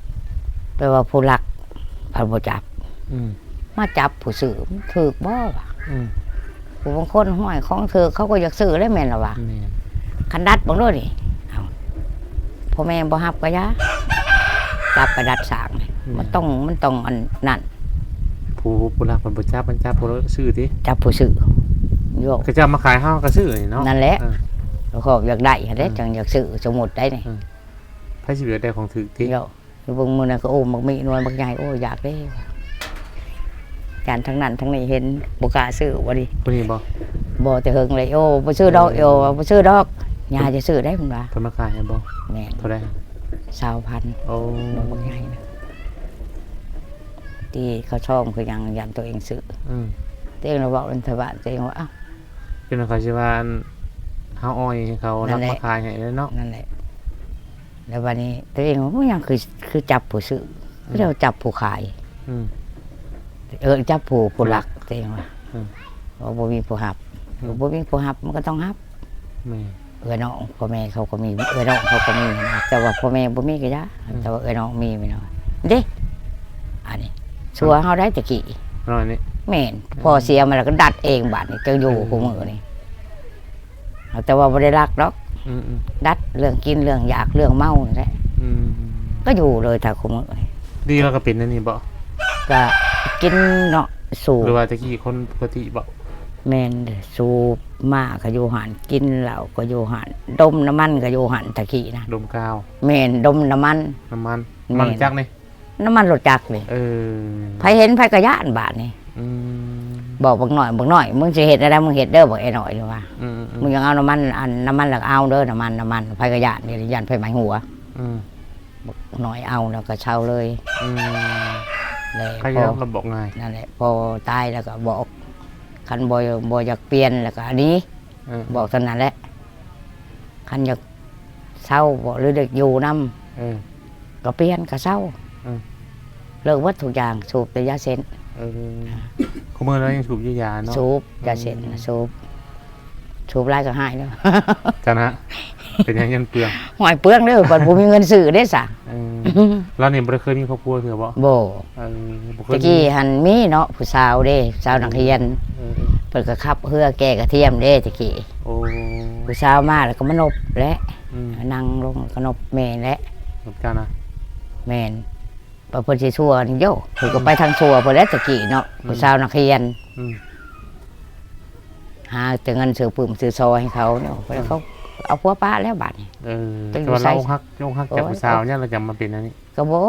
ແປວ່າຜູ້ລັກເພິ່ນບໍ່ຈັບ. ອືມ ມາຈັບຜູ້ຊື້ ມັນຖືກບໍ່ວະ? ອືມ ຜູ້ບາງຄົນ ຫ້ວຍ ຂອງຖືກເຂົາກໍຢາກຊື້ແຫຼະ ແມ່ນລະວະ. ແມ່ນ ຄັນດັດເບິ່ງໂລດນີ້. ເອົ້າ ພໍ່ແມ່ບໍ່ຮັບກໍຢ່າ ຈັບໄປດັດສ້າງ. ແມ່ນ ມັນຕ້ອງ ມັນຕ້ອງອັນນັ້ນ. ຜູ້ ຜູ້ລັກເພິ່ນບໍ່ຈັບ ມັນຈັບຜູ້ຊື້ຕິ? ຈັບຜູ້ຊື້. ໂຍ ເຂົາເຈົ້າມາຂາຍເຮົາກໍຊື້ນີ້ເນາະ. ນັ້ນແຫຼະ ເອີ ເຂົາຢາກໄດ້ຫັ້ນແຫຼະ ອືມ ຈັ່ງຢາກຊື້ ສົມມຸດໄດ້ນີ້. ເອີ ໃຜຊິຢາກໄດ້ຂອງຖືກຕິ? ໂຍ ໄປເບິ່ງມື້ນັ້ນກໍ ໂອ້ ໝາກມີໜ່ວຍບັກໃຫຍ່ ໂອ້ ຢາກເດ້ ຢ້ານທາງນັ້ນທາງນີ້ເຫັນ ບໍ່ກ້າຊື້ວ່າຕິ. ຜູ້ນີ້ບໍ່? ບໍ່ ແຕ່ເຫິງເລີຍ. ໂອ້ ບໍ່ຊື້ດອກ. ເອີ ໂອ້ ບໍ່ຊື້ດອກ ຍ່າຈະຊື້ໄດ້ ເພິ່ນວ່າ. ເພິ່ນມາຂາຍໃຫ້ບໍ່? ແມ່ນ. ເທົ່າໃດ? ຊາວພັນ. ໂອ້ ບັກໃຫຍ່ນະ ທີ່ເຂົາຊອມຄືຫຍັງ ຢ້ານຕົວເອງຊື້. ອືມ ຕົວເອງລະເວົ້ານຳຊາວບ້ານ ຕົວເອງວ່າ ອ້າວ ເປັນວ່າເຂົາຊິວ່າ ອັນ ເຮົາອ່ອຍໃຫ້ເຂົາ ນັ້ນແຫຼະ ລັກມາຂາຍໃຫ້ເນາະ. ນັ້ນແຫຼະ. ແລ້ວບາດນີ້ຕົວເອງວ່າ ມັນຫຍັງຄື ຄືຈັບຜູ້ຊື້ ອືມ ຄືເຈົ້າຈັບຜູ້ຂາຍ. ອືມ ເອີ ຈັບຜູ້ ຜູ້ລັກ ລັກ ຕົວເອງວ່າ. ອືມ ວ່າບໍ່ມີຜູ້ຮັບ. ອືມ ບໍ່ມີຜູ້ຮັບມັນກໍຕ້ອງຮັບ. ແມ່ນ ເອື້ອຍນ້ອງພໍ່ແມ່ເຂົາກໍມີ ເອື້ອຍນ້ອງເຂົາກໍມີນະ ແຕ່ວ່າພໍ່ແມ່ບໍ່ມີກໍຢ່າ. ອືມ ແຕ່ວ່າເອື້ອຍນ້ອງມີແມ່ນວ່າ ເດ້ ອັນນີ້ ອືມ ຊົ່ວເຮົາໄດ້ຕະກີ້. ເນາະ ອັນນີ້ ແມ່ນ ອືມ ພໍ່ເສຍມາແລ້ວກໍດັດເອງ ບາດນີ້ຈັ່ງຢູ່ ອືມ ຄູ່ມື້ນີ້. ເອົາແຕ່ວ່າບໍ່ໄດ້ລັກດອກ. ອືມໆ ດັດເລື່ອງກິນເລື່ອງຢາກເລື່ອງເມົານີ້ແຫຼະ. ອືມ ກໍຢູ່ເລີຍຖ້າຄູ່ມື້ນີ້. ດີແລ້ວກໍເປັນອັນນີ້ບໍ່? ກໍກິນເນາະ ສູບ. ຫຼືວ່າແຕ່ກີ້ຄົນປົກກະຕິບໍ່? ແມ່ນເດ້ ສູບໝາກກໍຢູ່ຫັ້ນ ກິນເຫຼົ້າກໍຢູ່ຫັ້ນ ດົມນ້ຳມັນກໍຢູ່ຫັ້ນແຕ່ກີ້ນະ. ດົມກາວ? ແມ່ນ ດົມນ້ຳມັນ. ນ້ຳມັນ ແມ່ນ ນ້ຳມັນຈັກນີ້? ນ້ຳມັນລົດຈັກນີ້. ເອີ ໃຜເຫັນໃຜກໍຢ້ານບາດນີ້. ອືມ ບອກບັກນ້ອຍ ບັກນ້ອຍ ມຶງຊິເຮັດແນວໃດ ມຶງເຮັດເດີ ບັກໄອ້ນ້ອຍວ່າ. ອືມໆໆ ມຶງຢາກເອົານ້ຳມັນ ອັນ ນ້ຳມັນແລ້ວກໍເອົາເດີ ນ້ຳມັນ ນ້ຳມັນ ໃຜກໍຢ້ານ ຢ້ານໄຟໄໝ້ຫົວ. ອືມ ບັກນ້ອຍເອົາແລ້ວກໍເຊົາເລີຍ. ອືມ ແລ້ວໃຜກໍບອກງ່າຍ ນັ້ນແຫຼະ ພໍຕາຍແລ້ວກໍບອກ ຄັນບໍ່ ບໍ່ຢາກປ່ຽນແລ້ວກໍໜີ. ເອີ ບອກເທົ່ານັ້ນແຫຼະ. ຄັນຢາກເຊົາບໍ່ ຫຼືຢາກຢູ່ນຳ ເອີ ກໍປ່ຽນ ກໍເຊົາ. ເອີ ເລີກເບິດທຸກຢ່າງ ສູບແຕ່ຢາເສັ້ນ. ເອີ ອ່າ ຄູ່ມື້ລາວຍັງສູບຢູ່ຢາເນາະ? ສູບຢາເສັ້ນນະ ອືມ ສູບ ສູບຫຼາຍກໍຫາຍເດີ. ຈັ່ງນະ ເປັນຫຍັງຢ້ານເປືອງ? ຫວຍ ເປືອງເດີ ບັດບໍ່ມີເງິນຊື້ເດ້ສະ. ເອີ ລາວນີ້ບໍ່ໄດ້ເຄີຍມີຄອບຄົວເທື່ອບໍ່? ບໍ່. ເອີ ບໍ່ເຄີຍມີ. ແຕ່ກີ້ຫັ້ນມີເນາະ ຜູ້ສາວເດ້ ສາວນັກຮຽນ. ເອີ ເອີ ເພິ່ນກໍຂັບເຮືອແກ່ກະທຽມເດ້ແຕ່ກີ້. ໂອ້ ຜູ້ສາວມາແລ້ວກໍມານົບແຫຼະ. ອືມ ນັ່ງລົງກໍນົບແມ່ແຫຼະ. ນົບເຈົ້ານະ? ແມ່ນ. ວ່າເພິ່ນຊິຊົ່ວນີ້ໂຢ ເພິ່ນກໍໄປທາງຊົ່ວເພິ່ນແຫຼະແຕ່ກີ້ເນາະ. ອືມ ຜູ້ສາວນັກຮຽນ. ອືມ ຫາແຕ່ເງິນຊື້ປຶ້ມຊື້ຊໍໃຫ້ເຂົາເນາະ. ອືມ ເຂົາເອົາຜົວປະແລ້ວບາດນີ້. ເອີ ແຕ່ວ່າລາວອົກຫັກ ອົກຫັກຈາກຜູ້ສາວ ເອີ ເອີ ຍັງລະຈະມາເປັນອັນນີ້ ກໍບໍ່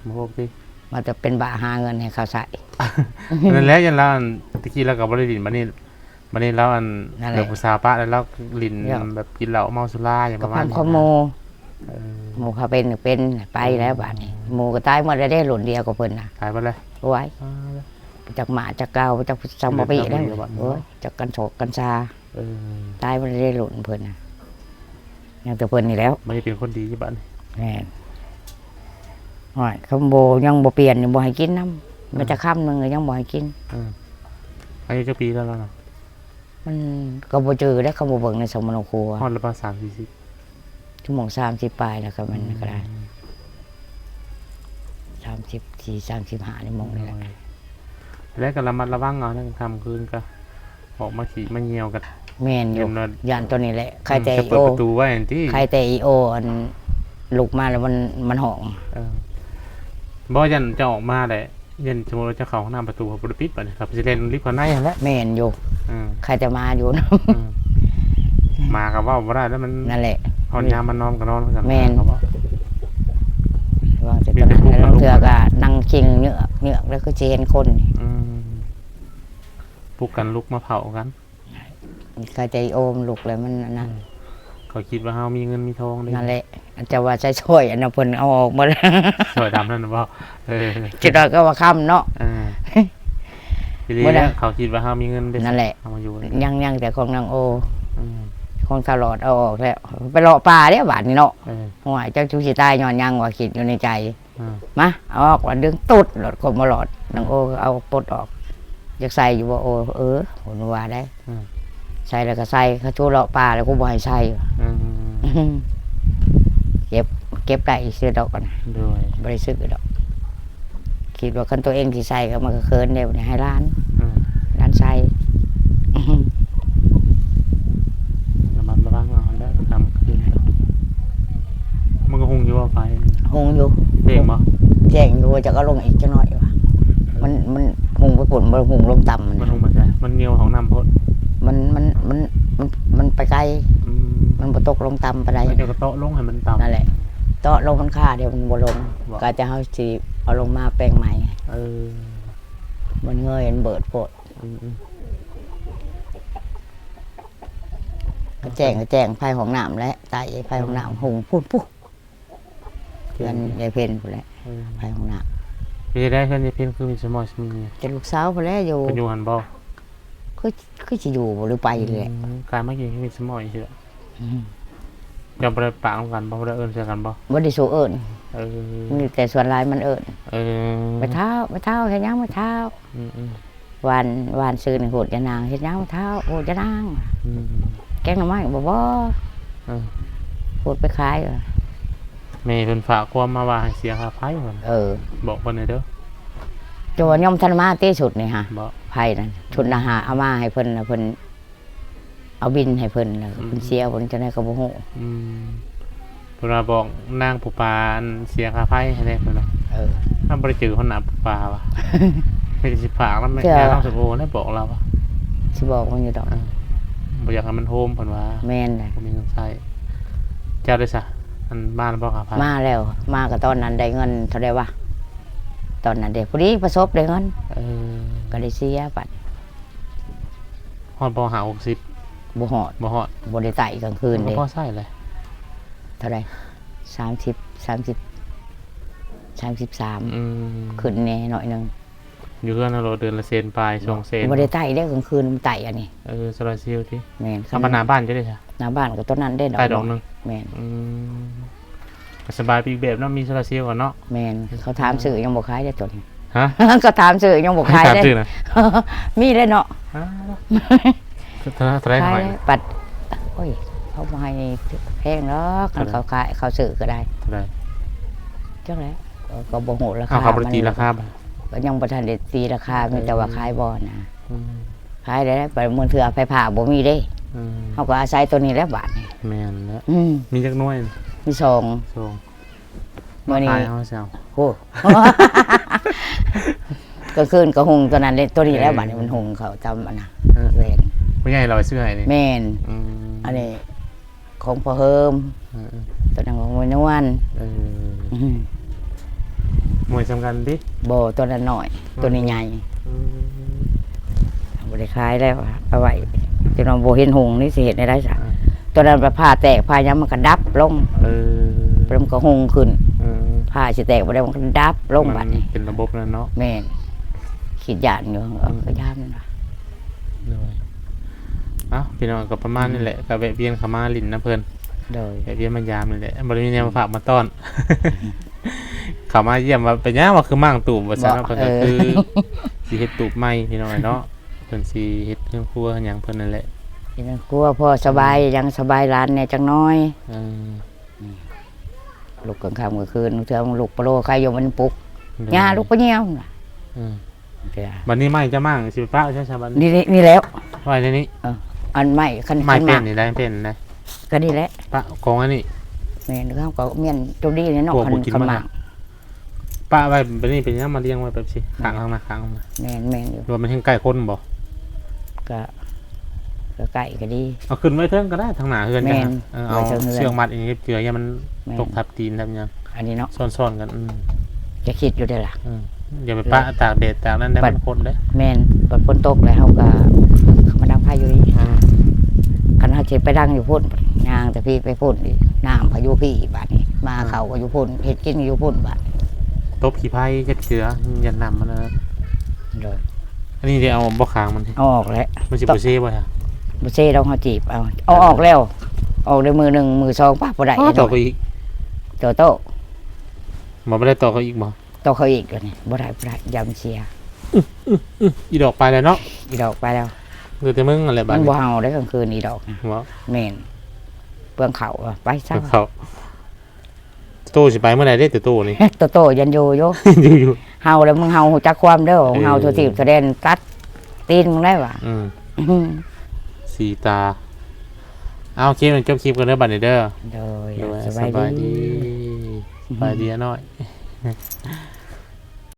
ບໍ່ ບໍ່ຕິ ວ່າຈະເປັນບ້າຫາເງິນໃຫ້ເຂົາໃຊ້. ນັ້ນແຫຼະ ຢ້ານລາວ ອັນ ແຕ່ກີ້ລາວກໍບໍ່ໄດ້ຫຼິ້ນ ບາດນີ້ ບາດນີ້ລາວ ອັນ ນັ້ນແຫຼະ ເລີກຜູ້ສາວປະແລ້ວ ລາວຫຼິ້ນແບບກິນເຫຼົ້າເມົາສຸລາຫຍັງປະມານນີ້. ກັບຄອບຄົວໝູ່ ເອີ ໝູ່ເຂົາເປັນກໍເປັນ ໄປແລ້ວບາດນີ້. ອືມ ໝູ່ກໍຕາຍໝົດແລ້ວເດ້ ລຸ້ນດຽວກັບເພິ່ນນະ ຕາຍໝົດແລ້ວ. ໂອ້ຍ ອ່າ ຈັກໝາຈັກກາວ ຈັກສຳມະປີແລ້ວ ໂອ້ຍ ຈັກກັນຊອກກັນຊາ ເອີ ຕາຍບໍ່ໄດ້ລຸ້ນເພິ່ນນະ ຍັງແຕ່ເພິ່ນນີ້ແລ້ວ ມັນເປັນຄົນດີຢູ່ບັດນີ້ ແມ່ນ ໂອ້ຍ ຄຳບໍ່ ຍັງບໍ່ປ່ຽນນີ້ບໍ່ໃຫ້ກິນນຳ ແມ່ນແຕ່ຄຳໜຶ່ງກໍຍັງບໍ່ໃຫ້ກິນ ເອີ ອາຍຸຈັກປີແລ້ວລາວນະ? ມັນກໍບໍ່ຈື່ແລ້ວ ຄຳບໍ່ເບິ່ງໃນສະໂມໂນຄົວ ຮອດລະປານສາມສີ່ສິບ ຊົ່ວໂມງສາມສິບປາຍແລ້ວ ກໍແມ່ນກໍໄດ້ ອືມ ສາມສິບສີ່ ສາມສິບຫ້າ ຊົ່ວໂມງນີ້ແຫຼະ ແລ້ວກໍລະມັດລະວັງເອົານະ ຄ່ຳຄືນກໍອອກມາຂີ້ມາຍ່ຽວກໍ ແມ່ນຢູ່ ຢ້ານຕົວນີ້ແຫຼະ ໄຄແຕ່ອີໂອ ເປີດປະຕູໄວ້ຫັ້ນຕິ ໄຄແຕ່ອີໂອ ອັນ ລຸກມາແລ້ວມັນ ມັນຮ້ອງ ເອີ ບໍ່ ຢ້ານຈະອອກມາແຫຼະ ຢ້ານສົມມຸດວ່າຈະເຂົ້າຫ້ອງນ້ຳ ປະຕູເຂົາບໍ່ໄດ້ປິດ ບາດນີ້ເຂົາຊິແລ່ນລິບເຂົ້າໃນຫັ້ນແຫຼະ ແມ່ນຢູ່ ເອີ ໃຄແຕ່ມາຢູ່ ເອີ ໝາກໍເວົ້າບໍ່ໄດ້ແລ້ວ ມັນ ນັ້ນແຫຼະ ຮອດຍາມມັນນອນກໍນອນຄືກັນ ແມ່ນ ໝາກໍເວົ້າ ວ່າແຕ່ຕອນນັ້ນ ລາງເທື່ອກໍນັ່ງຄິງເຍືອກໆ ແລ້ວຄືຊິເຫັນຄົນ ອືມ ປຸກກັນລຸກມາເຝົ້າກັນ ໃຄແຕ່ອີໂອ ມັນລຸກແລ້ວມັນອັນນັ້ນ ເຂົາຄິດວ່າເຮົາມີເງິນມີທອງເດ້ ນັ້ນແຫຼະ ເຈົ້າວ່າໃຊ້ຊ່ອຍອັນນັ້ນ ເພິ່ນເອົາອອກໝົດ ຊ່ອຍດຳນັ້ນບໍ່ ເອີ ຄິດວ່າກໍວ່າຄຳເນາະ ເອີ ທີນີ້ແຫຼະ ເຂົາຄິດວ່າເຮົາມີເງິນເດ້ ນັ້ນແຫຼະ ເຮົາມາຢູ່ ຍັງ ຍັງແຕ່ຂອງນາງໂອ ອືມ ຂອງຕະຫຼອດເອົາອອກແລ້ວ ໄປເລາະປ່າເດ້ບາດນີ້ເນາະ ເອີ ໂອ້ຍ ຈັກຊິຕາຍຍ້ອນຫຍັງວ່າ ຄິດຢູ່ໃນໃຈ ອືມ ມາ ເອົາອອກ ວ່າດຶງຕຸດໂລດ ຄົມບໍ່ລອດ ອືມ ນາງໂອກໍເອົາປົດອອກ ຢາກໃສ່ຢູ່ບໍ່ໂອ ເອີ ເພິ່ນວ່າໄດ໋ ອືມ ໃສ່ແລ້ວກໍໃສ່ ຄັນໂຕເລາະປ່າແລ້ວ ກູບໍ່ໃຫ້ໃສ່ ອືມ ເກັບ ເກັບໄດ້ອີກຊື່ດອກ ໂດຍ ບໍ່ໄດ້ຊື້ດອກ ຄິດວ່າຄັນຕົວເອງຊິໃສ່ກໍມັນກໍເຂີນເດ້ ໃຫ້ຫຼານ ອືມ ຫຼານໃສ່ ລະມັດລະວັງເອົາຫັ້ນແຫຼະ ຄ່ຳຄືນ ມັນກໍຮຸ່ງຢູ່ບໍ່ໄຟ? ຮຸ່ງຢູ່ ແຈ້ງບໍ່? ແຈ້ງຢູ່ ຈັກເອົາລົງອີກຈັກໜ້ອຍວ່າ ມັນ ມັນຮຸ່ງໄປພຸ້ນ ມັນຮຸ່ງລົງຕ່ຳ ມັນຮຸ່ງໄປໃສ? ມັນຍ່ຽວຫ້ອງນ້ຳໂພດ ມັນ ມັນ ມັນ ມັນ ມັນໄປໄກ ອືມ ມັນບໍ່ຕົກລົງຕ່ຳປານໃດ ເຈົ້າກໍເຕາະລົງໃຫ້ມັນຕ່ຳ ນັ້ນແຫຼະ ເຕາະລົງມັນຄາ ດຽວມັນບໍ່ລົງ ກໍຈະເຮົາຊິເອົາລົງມາແປງໃໝ່ ເອີ ມັນເງີຍ ມັນເບີດໂພດ ອືມ ກໍແຈ້ງ ກໍແຈ້ງໄຟຫ້ອງນ້ຳແຫຼະ ໃຕ້ໄຟຫ້ອງນ້ຳ ອືມ ຮຸ່ງພຸ້ນ ພຸ້ນ ເຮືອນຍາຍເພັນພຸ້ນແຫຼະ ເອີ ໄຟຫ້ອງນ້ຳ ເປັນຈັ່ງໃດເຮືອນຍາຍເພັນຄືມີສະໝໍ້ສະໝີ? ແຕ່ລູກສາວພຸ້ນແຫຼະຢູ່ ເພິ່ນຢູ່ຫັ້ນບໍ່? ຄື ຄືຊິຢູ່ບໍ່ ຫຼືໄປແຫຼະ ອືມ ກາຍມາກິນມີສະໝໍ້ອີກເທື່ອ ອືມ ເຈົ້າບໍ່ໄດ້ປາກນຳກັນບໍ່? ບໍ່ໄດ້ເອີ້ນໃສ່ກັນບໍ່? ບໍ່ໄດ້ສູ່ເອີ້ນ ເອີ ມີແຕ່ສ່ວນຫຼາຍມັນເອີ້ນ ເອີ ແມ່ເຖົ້າ ແມ່ເຖົ້າ ເຮັດຫຍັງແມ່ເຖົ້າ? ອືມໆ ຫວ່ານ ຫວ່ານຊືນ ໂຫດຍານາງ ເຮັດຫຍັງເຖົ້າ ໂຫດຍານາງ ອືມ ແກງໜໍ່ໄມ້ບໍ່? ບໍ່ ເອີ ໂຫດໄປຂາຍ ແມ່ເພິ່ນຝາກຄວາມມາວ່າໃຫ້ເສຍຄ່າໄຟ ເອີ ບອກເພິ່ນແດ່ເດີ ເຈົ້າວ່າຍັງບໍ່ທັນມາຕິ ຊຸດນີ້ຫະ ບໍ່ ໄຟນັ້ນ ຊຸດນະຫາ ເອົາມາໃຫ້ເພິ່ນ ແລ້ວເພິ່ນ ເອົາບິນໃຫ້ເພິ່ນ ແລ້ວ ອືມ ເພິ່ນເສຍ ເພິ່ນຈັ່ງໃດກໍບໍ່ຮູ້ ອືມ ເພິ່ນວ່າບອກນາງຜູ້ປາ ອັນເສຍຄ່າໄຟໃຫ້ແດ່ເພິ່ນວ່າ ເອີ ນຳບໍ່ໄດ້ຈື່ຫົວໜ້າຜູ້ປາວ່າ ເພິ່ນຊິຝາກນຳແມ່ ເທື່ອ ຍາເຮົາສະໂກນແລ້ວບອກລາວວ່າ ຊິບອກມັນຢູ່ດອກ ເອີ ບໍ່ຢາກໃຫ້ມັນໂຮມເພິ່ນວ່າ ແມ່ນແຫຼະ ບໍ່ມີເງິນໃຊ້ ເຈົ້າໄດ້ຊະ ອັນມາແລ້ວບໍ່ຄ່າໄຟ? ມາແລ້ວ ມາກໍຕອນນັ້ນໄດ້ເງິນເທົ່າໃດວະ ຕອນນັ້ນເດ້ ພໍດີປະສົບໄດ້ເງິນ ເອີ ກໍໄດ້ເສຍບັດ ຮອດບໍ່ ຫ້າຫົກສິບ? ບໍ່ຮອດ ບໍ່ຮອດ ບໍ່ໄດ້ໄຕ້ກາງຄືນເດ້ ກໍພໍໃຊ້ແຫຼະ ເທົ່າໃດ ສາມສິບ ສາມສິບ ສາມສິບສາມ ອືມ ຂຶ້ນແດ່ໜ້ອຍໜຶ່ງ ຢູ່ເຮືອນຫັ້ນໂລດ ເດືອນລະແສນປາຍ ສອງແສນ ບໍ່ໄດ້ໄຕ້ເດ້ ກາງຄືນມັນໄຕ້ອັນນີ້ ເອີ ໂຊລາເຊວຕິ ແມ່ນ ທຳມະດາ ບ້ານເຈົ້າເດ້ຊະ? ໜ້າບ້ານກໍຕົວນັ້ນເດ້ ດອກ ໄຕ້ດອກໜຶ່ງ ແມ່ນ ອືມ ກໍສະບາຍໄປອີກແບບເນາະ ມີໂຊລາເຊວກ່ອນເນາະ ແມ່ນ ເຂົາຖາມຊື້ຍັງບໍ່ຂາຍເດ້ຕົວນີ້ ຮະ? ກໍຖາມຊື້ຍັງບໍ່ຂາຍເດ້ ມີແລ້ວເນາະ ເທົ່າໃດ ເທົ່າໃດ ຂາຍ ຂາຍ ປັດ ໂອ້ຍ ເຂົາບໍ່ໃຫ້ແພງດອກ ຄັນເຂົາຂາຍ ເຂົາຊື້ກໍໄດ້ ເທົ່າໃດ ຈັກແຫຼະ ກໍບໍ່ຮູ້ລາຄາ ເຂົາບໍ່ໄດ້ຕີລາຄາ ກໍຍັງບໍ່ທັນໄດ້ຕີລາຄາ ມີແຕ່ວ່າຂາຍບໍ່ນະ ອືມ ຂາຍໄດ້ ບາດມື້ເທື່ອໄຟຟ້າບໍ່ມີເດ້ ອືມ ເຮົາກໍອາໄສຕົວນີ້ແຫຼະບາດນີ້ ແມ່ນແລ້ວ ອືມ ມີຈັກໜ່ວຍ? ມີສອງ ສອງ ມື້ນີ້ ມາຂາຍເຮົາຊະ ໂອ້ ກາງຄືນກໍຮຸ່ງຕົວນັ້ນເດ້ ຕົວນີ້ແຫຼະ ເອີ ບາດນີ້ມັນຮຸ່ງເຂົ້າຕຳອັນນະ ເອີ ແວ່ນ ຜູ້ໃຫຍ່ລາວໄປຊື້ໃຫ້ນີ້ ແມ່ນ ອືມ ອັນນີ້ ຂອງພໍ່ເຮີມ ເອີໆ ຕົວນັ້ນຂອງແມ່ນວນ ເອີ ອືມ ໝວຍສ່ຳກັນຕິ? ບໍ່ ຕົວນັ້ນນ້ອຍ ອືມ ຕົວນີ້ໃຫຍ່ ອືມ ບໍ່ໄດ້ຂາຍແລ້ວ ເອົາໄວ້ ຈົນວ່າບໍ່ເຫັນຮຸ່ງນີ້ ຊິເຮັດແນວໃດຊະ? ອ່າ ຕົວນັ້ນໄປຟ້າແຕກ ຟ້າຫຍັງ ມັນກໍດັບລົງ ເອີ ແລ້ວມັນກໍຮຸ່ງຂຶ້ນ ເອີ ຟ້າຊິແຕກບໍ່ໄດ້ ມັນກໍດັບລົງ ມັນ ບັດນີ້ ເປັນລະບົບນັ້ນເນາະ ແມ່ນ ຄິດຢ້ານຢູ່ ເອີ ອືມ ກໍຢ້ານນັ້ນວ່າ ໂດຍ ເອົ້າ ພີ່ນ້ອງ ກໍປະມານນີ້ແຫຼະ ອືມ ກໍແວະວຽນເຂົ້າມາຫຼິ້ນນຳເພິ່ນ ໂດຍ ແວະວຽນມາຢາມນີ້ແຫຼະ ບໍ່ໄດ້ມີແນວມາຝາກມາຕ້ອນ ອືມ ເຂົ້າມາຢ້ຽມວ່າເປັນຫຍັງວ່າຄືມ້າງຕູບວ່າຊັ້ນເນາະ ເພິ່ນກໍຄື ເອີ ຊິເຮັດຕູບໃໝ່ ພີ່ນ້ອງເອີຍເນາະ ເພິ່ນຊິເຮັດເຮືອນຄົວເຮັດຫຍັງເພິ່ນນັ້ນແຫຼະ ເຮັດເຮືອນຄົວພໍສະບາຍ ອືມ ຫຍັງສະບາຍຫຼານແດ່ຈັກໜ້ອຍ ເອີ ອືມ ລຸກກາງຄ່ຳກາງຄືນ ເທື່ອລຸກປະໂລໄຄຢູ່ມັນປຸກ ໂດຍ ຍ່າລຸກໄປຍ່ຽວ ອືມ ເທື່ອ ບັດນີ້ໄມ້ຈະມ້າງ ຊິໄປປະໃສຊະບັດນີ້? ນີ້ ນີ້ແຫຼະ ໄວ້ໃນນີ້ ເອີ ອັນໄມ້ຄັນ ໄມ້ ຄັນ ເປັນນີ້ໄດ້ ເປັນໄດ້ ກໍນີ້ແຫຼະ ປະກອງອັນນີ້ ແມ່ນ ເຮົາກໍມ້ຽນຕົວນີ້ເນາະ ຄັນ ຄັນມ້າງ ປະໄວ້ແບບນີ້ເປັນຫຍັງມາລຽງໄວ້ແບບຊີ້ ຂ້າງທາງໜ້າຂ້າງ ແມ່ນ ແມ່ນຢູ່ ຫຼືວ່າມັນແຮ່ງໃກ້ຄົນບໍ່? ກະ ກະໃກ້ກໍດີ ເອົາຂຶ້ນໄວ້ເທິງກໍໄດ້ ທາງໜ້າເຮືອນ ແມ່ນ ເອີ ເອົາເຊືອກມັດອີກ ເຈື່ອຢ່າມັນ ແມ່ນ ຕົກທັບຕີນທັບຫຍັງ ອັນນີ້ເນາະ ຊ້ອນໆກັນ ອືມ ຈະຄິດຢູ່ເດ້ລະ ອືມ ຢ່າໄປປະຕາກແດດຕາກນັ້ນໄດ້ ມັນພົ້ນເດ້ ແມ່ນ ບັດຝົນຕົກແລ້ວເຮົາກໍມາດັງໄຟຢູ່ນີ້ ອືມ ຄັນເຮົາຊິໄປດັງຢູ່ພຸ້ນ ຍ່າງແຕ່ພີ້ໄປພຸ້ນອີກ ນ້ຳກໍຢູ່ພີ້ ບາດນີ້ ມາ ອືມ ເຂົ້າກໍຢູ່ພຸ້ນ ເຮັດກິນຢູ່ພຸ້ນ ບາດນີ້ ຕົບຂີ້ໄພຈັກເທື່ອ ຢ້ານນ້ຳມັນ ໂດຍ ອັນນີ້ໄດ້ເອົາບໍ່ ຄາງມັນ ເອົາອອກແລ້ວ ມັນຊິບໍ່ເຊບໍ່? ບໍ່ເຊດອກ ເຮົາຈີບເອົາ ເອົາອອກແລ້ວ ອອກໄດ້ມື້ໜຶ່ງມື້ສອງ ປະບໍ່ໄດ້ ອໍ ຕໍ່ເຂົາອີກ ຕໍ່ໂຕ້ ບໍ່ໄດ້ຕໍ່ເຂົາອີກບໍ່? ຕໍ່ເຂົາອີກ ດຽວນີ້ບໍ່ໄດ້ ບໍ່ໄດ້ ຢ້ານມັນເສຍ ອື ອີດອກໄປແລ້ວເນາະ ອີດອກໄປແລ້ວ ເຫຼືອແຕ່ມຶງຫັ້ນແຫຼະ ມັນບໍ່ເຫົ່າໄດ້ກາງຄືນ ອີດອກນະ ບໍ່ ແມ່ນ ເປືອງເຂົ້າ ໄປຊະ ເປືອງເຂົ້າ ໂຕຊິໄປມື້ໃດເດ້ ໂຕໂຕນີ້ ໂຕໂຕຍັງຢູ່ຢູ່ ຍັງຢູ່ຢູ່ ເຫົ່າແລ້ວ ມຶງເຫົ່າຮູ້ຈັກຄວາມເດີ ເອີ ເຫົ່າທົ່ວທີບທົ່ວແດນ ກັດຕີນມຶງໄດ້ຫວາ ອືມ ອືມ ສີຕາ ເອົາ ໂອເຄ ຈົບຄລິບກັນເດີບັດນີ້ເດີ ໂດຍ ໂດຍ ສະບາຍດີ ສະບາຍດີ ສະບາຍດີ ສະບາຍດີອ້າຍນ້ອຍ.